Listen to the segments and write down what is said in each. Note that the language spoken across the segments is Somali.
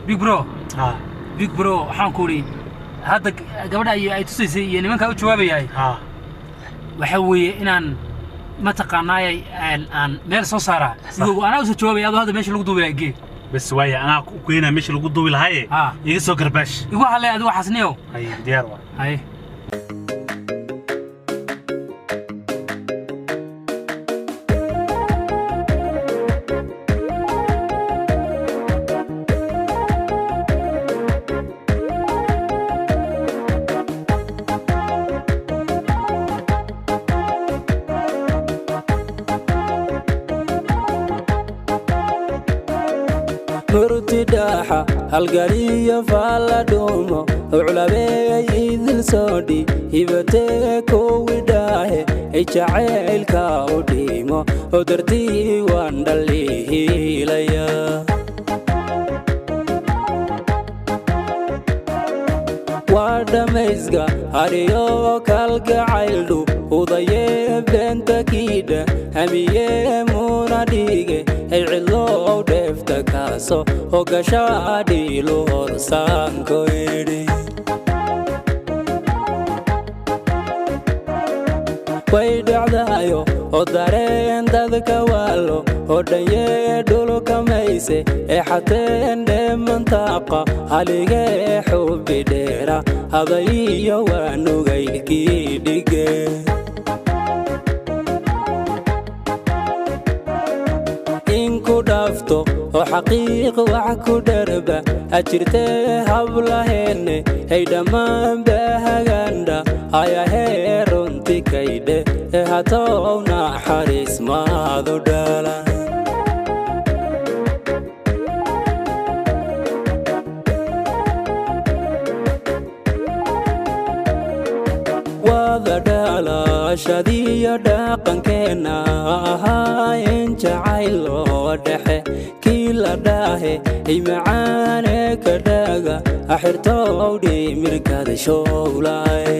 Big bro. Ha. Big bro, waxaan ku idhi hadda gabadha ay tusaysay iyo nimankaa u jawaabayahay. Ha. Waxa weeye inaan mataqaanaayay aan meel soo saaraa igow, anaa usoo jawaabaya adoo hadda meesha lagu duubi lahaa gee. Bas waaya, anaa ku keenaa meesha lagu duubi lahaaye. Ha. Iga soo garbaash. Igu hadlay adigu waxaasniyow. Hay, diyaar waa. Haye. Murti dhaaxa halgaliyo faalla dhuumo uclabeey idil soodhi hibatee kuwi dhaahe ay jacaylka u dhiimo oo dartii waan dhaliilaya. Waa dhammayska hariyo kalgacayldu hudayee beenta kiidha hamiyee muuna dhiige ay cidlow dheefta kaaso hogashaa dhiilu horsaanko idhi. Way dhacdayo oo dareen dadka waalo oo dhanyee dhulka mayse ee xateen dheemantaaqa haligee xubbi dheera hadayiyo waa nugaylkii dhige. In ku dhaafto oo xaqiiq wax ku dharba ha jirtee hablaheenne hay dhammaan bahagandha ayahee runti kaydhe ee hatow naxariis maadu dhala. Wada dhalashadiyo dhaqankeenna ahaayeen jacayl loo dhexe kii la dhaahe ay macaane ka dhaaga axirtow dhimirkada showlay.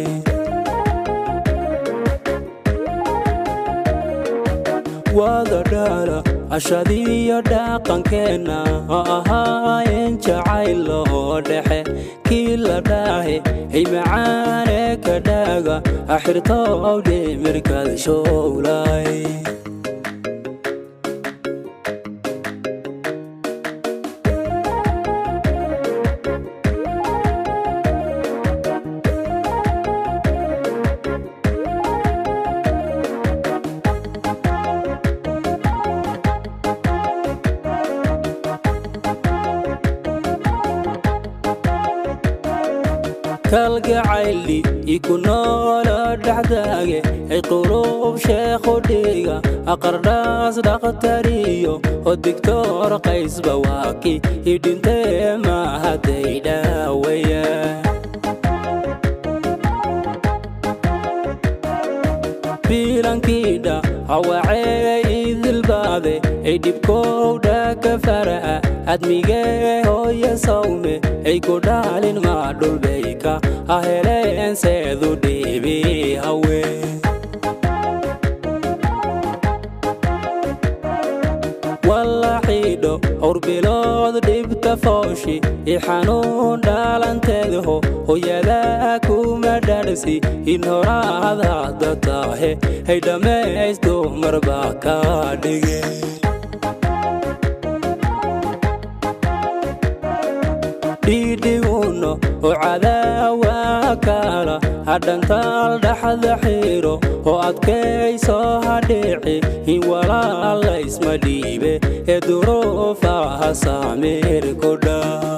Wada dhala ashadiyo dhaqankeenna ahaayeen jacayl loo dhexe kii la dhaahe ay macaane ka dhaaga axirtow dhimirkada showlay. Kalgacayli iku noolo dhexdaage ay qurub sheekhu dhiga aqardhaas dhakhtariyo oo digtoor qaysba waaki idhintee mahaday dhaawaya. Biilankiidha hawacee idilbaade ay dhibkowdha ka fara'a admigee hooya sawme ay ku dhaalin maa dhulbayka ha heleen seedu dhiibi hawe. Walla xidho howr bilood dhibta fooshi i xanuun dhaalanteedho hooyadaa kuma dhadhsi in horaad hadda tahe hay dhammays dumar baa ka dhige. Dhiidhiguno oo cadaawa kala hadhantaal dhaxda xiro oo adkayso hadhici in walaal laysma dhiibe ee duruufaha saamir ku dhaa.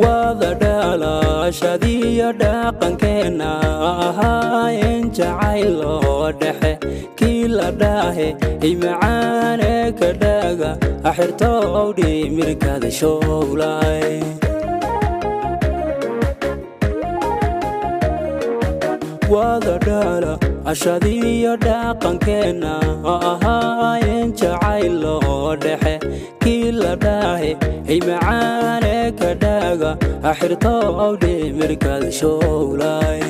Wada dhalashadiyo dhaqankeenna ahaayeen jacayl loo dhexe kii la dhaahe ay macaane ka dhaaga axirtow dhimirkada showlay. Wada dhala ashadiyo dhaqankeenna ahaayeen jacayl loo dhexe kii la dhaahe ay macaane ka dhaaga axirtow dhimirkada showlay.